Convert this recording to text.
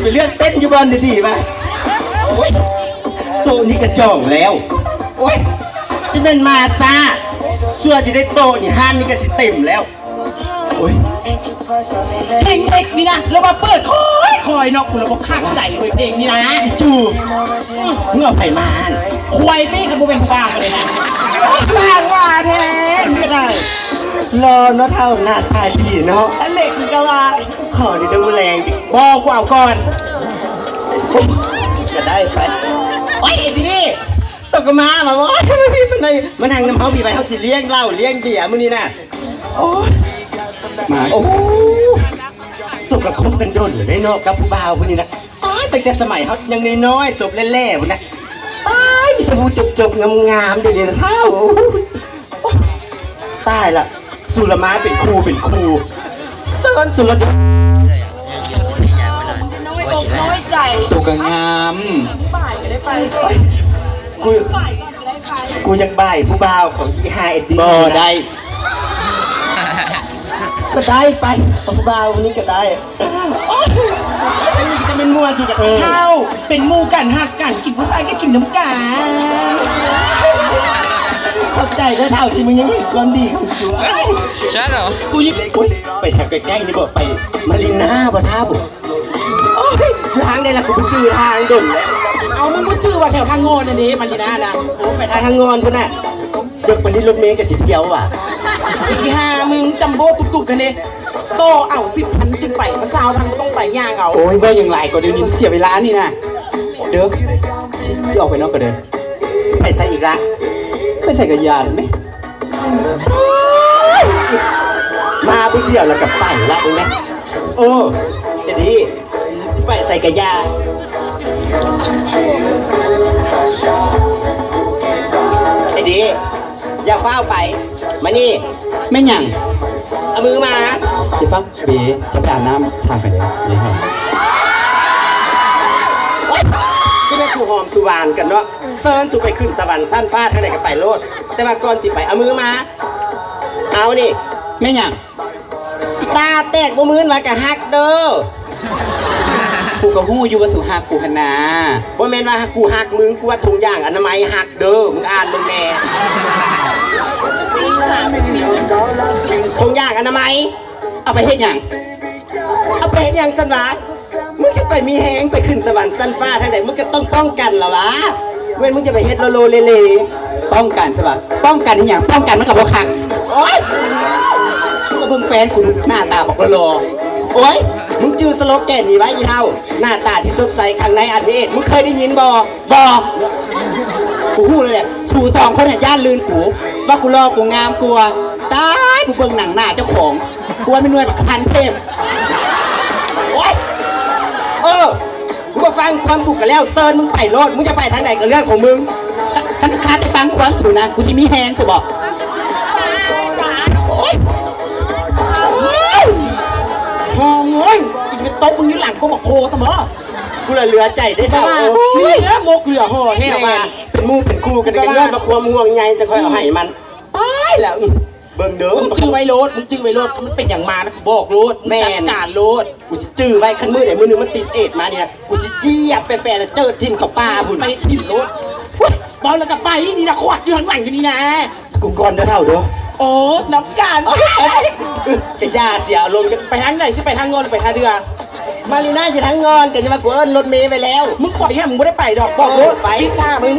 ໄປເລືອກເຕັ້ນຢູ່ບ່ອນດີໆມາ. ໂອ້ຍ ໂຕະນີ້ກະຈອງແລ້ວ. ໂອ້ຍ ຈະແມ່ນມາຊ້າ ຊົ່ວຊິໄດ້ໂຕະນີ້ ຮ້ານນີ້ກະຊິເຕັມແລ້ວ. ໂອ້ຍ ເພງເດັກນີ້ນະ ລະມາເປີດຄ່ອຍໆເນາະ ກູລະບໍ່ຄັກໃຈເວີຍເພງນີ້ນະ. ຈູ່ ມຶງເອົາໃຜມາຫັ້ນ? ຄວາຍຕິ ຄັນບໍ່ແມ່ນຟາງເລີຍນະ. ຟາງວ່າແທ້ ນີ້ກະໄດ້. ຫຼໍ່ເນາະເຖົ້າ ໜ້າຕາດີເນາະ. ອັນເລັກນີ້ກະວ່າ. ຂໍນີ້ເດີມື້ແລງ. ບໍ່ ກູເອົາກ່ອນ. ກະໄດ້ໄປ. ໂອ້ຍ ດີ ໂຕກະມາ ມາບໍ່ ມາພີ້ປານໃດ ມານັ່ງນຳເຮົາພີ້ໄປ ເຮົາຊິລ້ຽງເຫຼົ້າລ້ຽງເບຍມື້ນີ້ນະ. ໂອ້ຍ ມາ ໂອ້ ໂຕກະຄົບກັນດົນແລ້ວເນາະ ກັບຜູ້ບ່າວຜູ້ນີ້ນະ. ຕາຍ ຕັ້ງແຕ່ສະໄໝເຮົາຍັງນ້ອຍໆ ສົບແຫຼ້ໆພຸ້ນນະ. ຕາຍ ມີແຕ່ຜູ້ຈົບໆ ງາມໆ ດຽວນີ້ນະເຖົ້າ. ໂອ້ຍ ຕາຍລະ ສຸລະມາເປັນຄູ່ເປັນຄູ່ ເຊີນສຸລະດົນ. ໂຕກະງາມ. ກູ ກູຢາກບາຍຜູ້ບ່າວຂອງອີ່ຫ່າເອັດດີ້. ບໍ່ໄດ້ ກະໄດ້ໄປ ຜູ້ບ່າວນີ້ກະໄດ້. ໂອ້ຍ ອັນນີ້ກະຈະແມ່ນໝູ່ສຸດ. ເອີ ເຖົ້າ ເປັນໝູ່ກັນ ຮັກກັນ ກິນຜູ້ຊາຍກະກິນນຳກັນ. ຂອບໃຈເດີເຖົ້າ ທີ່ມຶງຍັງເຫັນຄວາມດີຂອງກູ. ໃຊ່ເຫຼື? ກູຍັງ ໂອ້ຍ ໄປທາງໃກ້ໆນີ້ບໍ ໄປມາຣີນາບໍ ທ່າບໍ? ໂອ້ຍ ທາງໃດລະ ກູບໍ່ຈື່ທາງດົນແລ້ວ. ເອົາ ມຶງບໍ່ຈື່ວ່າແຖວທາງງອນຫັ້ນເດ ມາຣີນານະ. ໂອ້ຍ ໄປທາງງອນພຸ້ນນະ. ເດິກປານນີ້ລົດເມກະຊິທ່ຽວຫວາ. ອີ່ຫ່າມຶງ ຈຳໂບ້ຕຸກໆຫັ້ນເດ. ຕໍ່ເອົາສິບພັນຈຶ່ງໄປ ມັນຊາວພັນບໍ່ຕ້ອງໄປ ຍ່າງເອົາ. ໂອ້ຍ ເວົ້າຫຍັງຫຼາຍກວ່າດຽວນີ້ ມັນເສຍເວລານີ້ນະ. ເດີ ຊິ ຊິອອກໄປນອກກະເດີ. ໄປໃສອີກລະ? ໄປໃສກະຢ່າແມ່. ມາຜູ້ດຽວລະກະໄປລະ ເບິ່ງແມ. ໂອ້ ເອັດດີ້ ຊິໄປໃສກະຢ່າ. ເອັດດີ້ ຢ່າຟ້າວໄປ ມານີ້. ແມ່ນຫຍັງ? ເອົາມືມາ. ຢ່າຟ້າວເບ ຈະໄປອາບນ້ຳ ຖາມກັນເດ. ໂອ້ຍ ຈະແມ່ນສູ່ຫອມສູ່ຫວານກັນເນາະ. ເຊີນສູ່ໄປຂຶ້ນສະຫວັນຊັ້ນຟ້າທາງໃດກະໄປໂລດ ແຕ່ວ່າກ່ອນຊິໄປ ເອົາມືມາ. ເອົານີ້. ແມ່ນຫຍັງ? ຕາແຕກບໍ່ມື່ນວ່າກະຮັກເດີ. ກູກະຮູ້ຢູ່ວ່າສູຮັກກູຫັ້ນນາ. ບໍ່ແມ່ນວ່າກູຮັກມຶງ ກູວ່າຖົງຢາງອະນາໄມຮັກເດີ. ມຶງອ່ານເບິ່ງແດ່. ຖົງຢາງອະນາໄມ ເອົາໄປເຮັດຫຍັງ? ເອົາໄປເຮັດຫຍັງຊັ້ນຫວາ? ມຶງຊິໄປມີແຮງໄປຂຶ້ນສະຫວັນຊັ້ນຟ້າທາງໃດ ມຶງກະຕ້ອງປ້ອງກັນລະຫວາ. ແມ່ນມຶງຈະໄປເຮັດໂລໂລເລເລ. ປ້ອງກັນຊັ້ນຫວາ? ປ້ອງກັນອີ່ຫຍັງ? ປ້ອງກັນມັນກະບໍ່ຄັກ. ໂອ້ຍ ມຶງກະເບິ່ງແຟນກູດູ ໜ້າຕາບັກຫຼໍ່. ໂອ້ຍ ມຶງຈື່ສະໂລແກນນີ້ໄວ້ອີ່ເຖົ້າ ໜ້າຕາທີ່ສົດໃສ ຂ້າງໃນອັນມີເອດ. ມຶງເຄີຍໄດ້ຍິນບໍ່? ບໍ່. ກູຮູ້ແລ້ວແຫຼະ ສູສອງຄົນຫັ້ນຢ້ານລື່ນກູ ວ່າກູຫຼໍ່ກູງາມກວ່າ. ຕາຍ ຜູ້ເບິ່ງໜັງໜ້າເຈົ້າຂອງ ກວ່າແມ່ນໜ່ວຍບັກຄັນເທບ. ໂອ້ຍ ເອີ ມຶງບໍ່ຟັງຄວາມກູກະແລ້ວ ເຊີນມຶງໄປໂລດ. ມຶງຈະໄປທາງໃດກະເລື່ອງຂອງມຶງ. ຄັນຂ້າໄດ້ຟັງຄວາມສູນະ ກູຊິມີແຮງຊະບໍ? ໂອ້ຍ ໂອ້ຍ ອີ່ຊິໄປຕົບມຶງຢູ່ຫຼັງກົກໝາກໂຄຊະບໍ? ກູລະເຫຼືອໃຈເດ້ເຖົ້າ. ໂອ້ຍ ນີ້ເຫຼືອມົກເຫຼືອຫໍ່ແທ້ວ່າ. ເປັນໝູ່ເປັນຄູ່ກັນກະຍ້ອນວ່າຄວາມຫ່ວງໃຍ ຈັ່ງຄ່ອຍເອົາໃຫ້ມັນ. ຕາຍແລ້ວ ເບິ່ງເດີ. ມຶງຈື່ໄວ້ໂລດ ມຶງຈື່ໄວ້ໂລດ ຄັນມັນເປັນຫຍັງມານະ ບອກໂລດ. ແມ່ນ ຈັດການໂລດ. ກູຊິຈື່ໄວ້ ຄັນມື້ໃດມື້ໜຶ່ງມັນຕິດເອດສມານີ້ນະ ກູຊິຢຽບແປະໆ ລະເຈີດຖິ້ມເຂົ້າປ່າພຸ້ນ. ໄປຖິ້ມໂລດ. ເວົ້າແລ້ວກະໄປ ນີ້ນະ ຂວາດຢູ່ທາງຫຼັງຢູ່ນີ້ນະ. ກູກ່ອນເດີເຖົ້າເດີ. ໂອ້ ນຳກັນ. ກະຢ່າເສຍອາລົມກັນ. ໄປທາງໃດ? ຊິໄປທາງງອນ ໄປທ່າເຮືອ? ມາຣີນາຢູ່ທາງງອນ ກະຈະວ່າກູເອີ້ນລົດເມໄວ້ແລ້ວ. ມຶງຂໍອີ່ຫຍັງ ມຶງບໍ່ໄດ້ໄປດອກ. ບອກໂລດ. ໄປ ຕິດຖ້າມຶງ.